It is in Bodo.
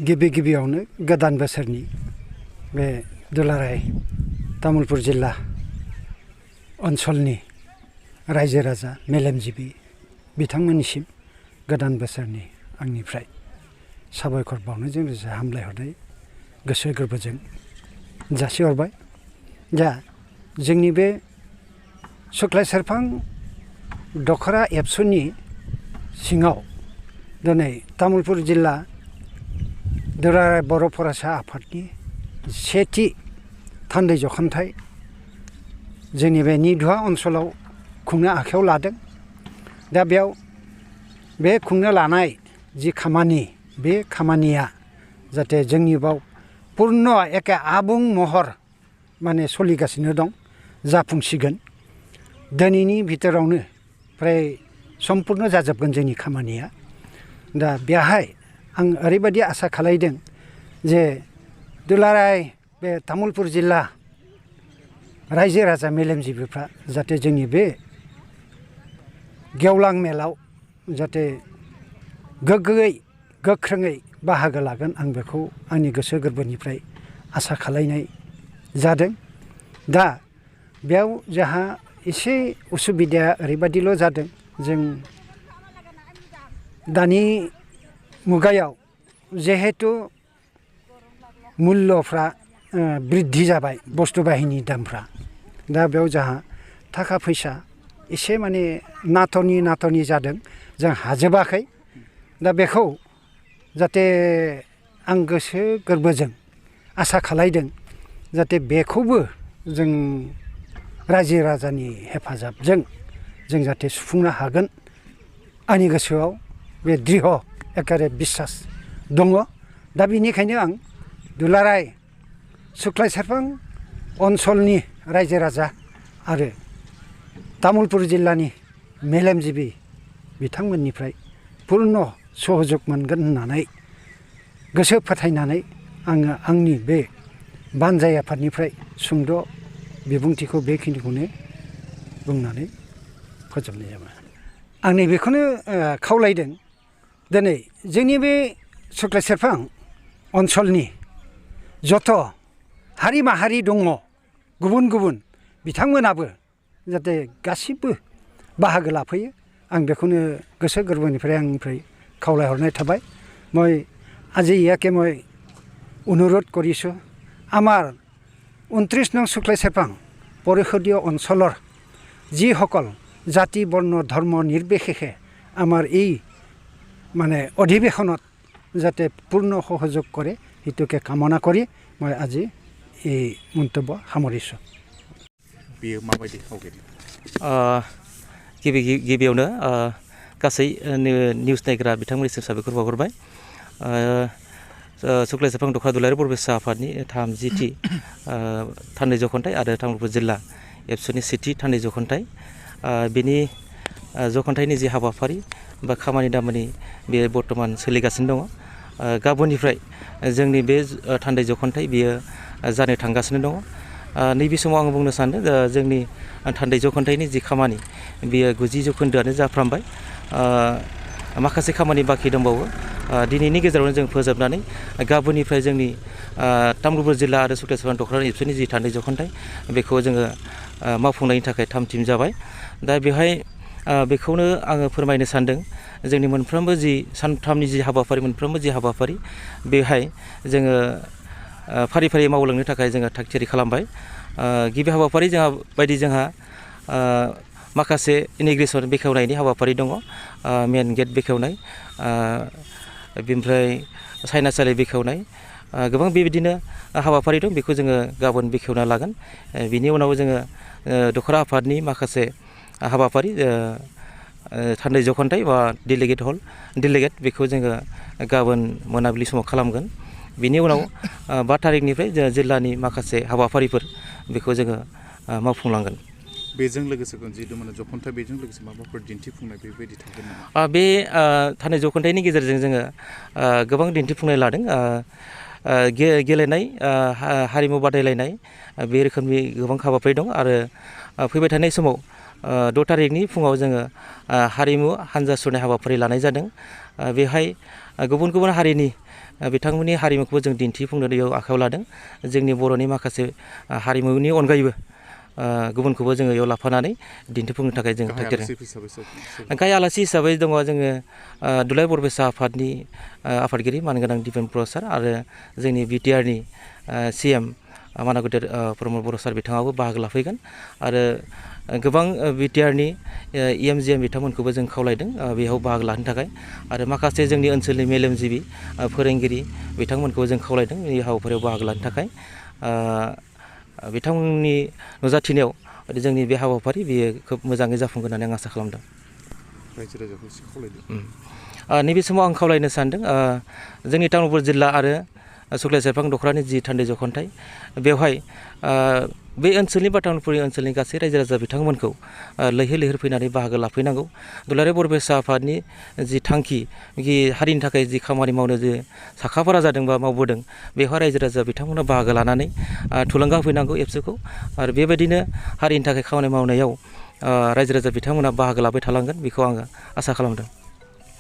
गिबि गिबियावनो गोदान बोसोरनि बे दुलाराय तामुलपुर जिल्ला ओनसोलनि रायजो राजा मेलेमजिबि बिथांमोननिसिम गोदान बोसोरनि आंनिफ्राय साबायखर बावनायजों लोगोसे हामलायहरनाय गोसो गोरबोजों जासिहरबाय। दा जोंनि बे सुक्लाय सेरफां दख'रा एबसुनि सिङाव दिनै तामुलपुर जिल्ला दुलाराय बर' फरायसा आफादनि सेथि थान्दै जख'न्थाइ जोंनि बे निधुवा ओनसोलाव खुंनो आखायाव लादों। दा बेयाव बे खुंनो लानाय जि खामानि बे खामानिया जाहाथे जोंनि बाव पुर्ण एखे आबुं महर माने सोलिगासिनो दं, जाफुंसिगोन। दिनैनि भितरावनो फ्राय सम्पुर्ण जाजोबगोन जोंनि खामानिया। दा बेहाय आं ओरैबायदि आसा खालायदों जे दुलाराय बे तामुलपुर जिल्ला रायजो राजा मेलेमजिबिफ्रा जाहाथे जोंनि बे गेवलां मेलाव जाहाथे गोग्गोयै गोख्रोङै बाहागो लागोन, आं बेखौ आंनि गोसो गोरबोनिफ्राय आसा खालायनाय जादों। दा बेयाव जोंहा एसे उसुबिदाया ओरैबायदिल' जादों, जों दानि मुगायाव जिहेतु मुल्यफ्रा बृद्धि जाबाय बुस्थु बाहिनि दामफ्रा। दा बेयाव जोंहा थाखा फैसा एसे माने नाथ'नि जादों, जों हाजोबाखै। दा बेखौ जाहाथे आं गोसो गोरबोजों आसा खालायदों जाहाथे बेखौबो जों रायजो राजानि हेफाजाबजों जों जाहाथे सुफुंनो हागोन, आंनि गोसोआव बे दृढ़ एकेबारे बिसास दङ। दा बेनिखायनो आं दुलाराय सुक्लाय सेरफां ओनसोलनि रायजो राजा आरो तामुलपुर जिल्लानि मेलेमजिबि बिथांमोननिफ्राय पुर्ण सहयोग मोनगोन होननानै गोसो फोथायनानै आङो आंनि बे बानजाय आफादनिफ्राय सुंद' बिबुंथिखौ बेखिनिखौनो बुंनानै फोजोबनाय जाबाय। आं नैबेखौनो खावलायदों, दिनै जोंनि बे सुक्लाय सेरफां ओनसोलनि जथ' हारि माहारि दङ गुबुन गुबुन, बिथांमोनाबो जाहाथे गासिबो बाहागो लाफैयो, आं बेखौनो गोसो गोरबोनिफ्राय आंनिफ्राय खावलायहरनाय थाबाय। মই আজি ইয়াকে মই অনুৰোধ কৰিছোঁ, আমাৰ 29 নং শুক্লাই চেৰপাং পৰিষদীয় অঞ্চলৰ যিসকল জাতি বৰ্ণ ধৰ্ম নিৰ্বিশেষে আমাৰ এই মানে অধিৱেশনত যাতে পূৰ্ণ সহযোগ কৰে, সেইটোকে কামনা কৰি মই আজি এই মন্তব্য সামৰিছোঁ। बेयो माबायदि आवगायदों? गिबियावनो गासै निउस नायग्रा बिथांमोननिसिम साबायखर बावहरबाय। सुक्लाय सेरफां दख'रा दुलाराय बर' फरायसा आफादनि 30थि थान्दै जख'न्थाइ आरो तामुलपुर जिल्ला एबसुनि सेथि थान्दै जख'न्थाइ, बेनि जख'न्थाइनि जि हाबाफारि बा खामानि दामानि बे बर्थमान सोलिगासिनो दङ। गाबोननिफ्राय जोंनि बे थान्दै जख'न्थाइ बियो जानो थांगासिनो दङ। नैबे समाव आं बुंनो सानदों जोंनि थान्दै जख'न्थाइनि जि खामानि बियो 90% जाफ्रामबाय। माखासे खामानि बाखि दंबावो। दिनैनि गेजेरावनो जों फोजोबनानै गाबोननिफ्राय जोंनि तामुलपुर जिल्ला आरो सुक्लाय सेरफां दख'रा एबसुनि जि थान्दै जख'न्थाइ बेखौ जोङो मावफुंनायनि थाखाय थाम-थिम जाबाय। दा बेवहाय बेखौनो आङो फोरमायनो सानदों, जोंनि मोनफ्रोमबो जि सानथामनि जि हाबाफारि बेवहाय जोङो फारि फारि मावलांनो थाखाय जोङो थाग-थियारि खालामबाय। गिबि हाबाफारि जोंहा माखासे इमिग्रेसन बेखेवनायनि हाबाफारि दङ, मेन गेट बेखेवनाय, बेनिफ्राय साइनासालि बेखेवनाय, गोबां बेबायदिनो हाबाफारि दं। बेखौ जोङो गाबोन बेखेवना लागोन। बिनि उनाव जोङो दख'रा आफादनि माखासे हाबाफारि थान्दै जख'न्थाइ बा डेलिगेट बेखौ जोङो गाबोन मोनाबिलि समाव खालामगोन। बिनि उनाव 5 थारिखनिफ्राय जिल्लानि माखासे हाबाफारिफोर बेखौ जोङो मावफुंलांगोन। बेजों लोगोसे जिहेतु माने जख'न्थाइ बेजों लोगोसे माबाफोर दिन्थिफुंनाय बेबायदि थागोन नामा? बे थान्दै जख'न्थाइनि गेजेरजों जोङो गोबां दिन्थिफुंनाय लादों। गेलेनाय, हारिमु बादायलायनाय, बे रोखोमनि गोबां हाबाफारि दं। आरो फैबाय थानाय समाव 6 थारिखनि फुङाव जोङो हारिमु हान्जा सुरनाय हाबाफारि लानाय जादों। बेहाय गुबुन गुबुन हारिनि बिथांमोननि हारिमुखौबो जों दिन्थिफुंनो बेयाव आखायाव लादों। जोंनि बर'नि माखासे हारिमुनि अनगायैबो गुबुनखौबो जोङो बेयाव लाफानानै दिन्थिफुंनो थाखाय जों थागिरो। गाहाय आलासि हिसाबै दङ जोङो दुलाराय बर' फरायसा आफादनि आफादगिरि मानगोनां दिपेन बर' सार आरो जोंनि बिटिआरनि CM मानागुदेर प्रमद बर' सार बिथाङाबो बाहागो लाफैगोन आरो गोबां बिटिआरनि EM बिथांमोनखौबो जों खावलायदों बेयाव बाहागो लानो थाखाय आरो माखासे जोंनि ओनसोलनि मेलेमजिबि फोरोंगिरि बिथांमोनखौबो जों खावलायदों बे हाबाफारियाव बाहागो लानो थाखाय। बिथांमोननि नुजाथिनायाव जोंनि बे हाबाफारि बेयो खोब मोजाङै जाफुंगोन होननानै आं आसा खालामदों। नैबे समाव आं खावलायनो सानदों जोंनि तामुलपुर जिल्ला आरो सुक्लाय सेरफां दख'रानि जि थान्दै जख'न्थाइ बेवहाय बे ओनसोलनि बा तामुलपुरनि ओनसोलनि गासै रायजो राजा बिथांमोनखौ लैहोर लैहोर फैनानै बाहागो लाफैनांगौ। दुलाराय बर' फरायसा आफादनि जि थांखि हारिनि थाखाय जि खामानि मावनो जे साखाफारा जादों बा मावबोदों बेवहाय रायजो राजा बिथांमोना बाहागो लानानै थुलुंगा होफैनांगौ एबसुखौ आरो बेबायदिनो हारिनि थाखाय खामानि मावनायाव रायजो राजा बिथांमोना बाहागो लाबाय थालांगोन बेखौ आङो आसा खालामदों।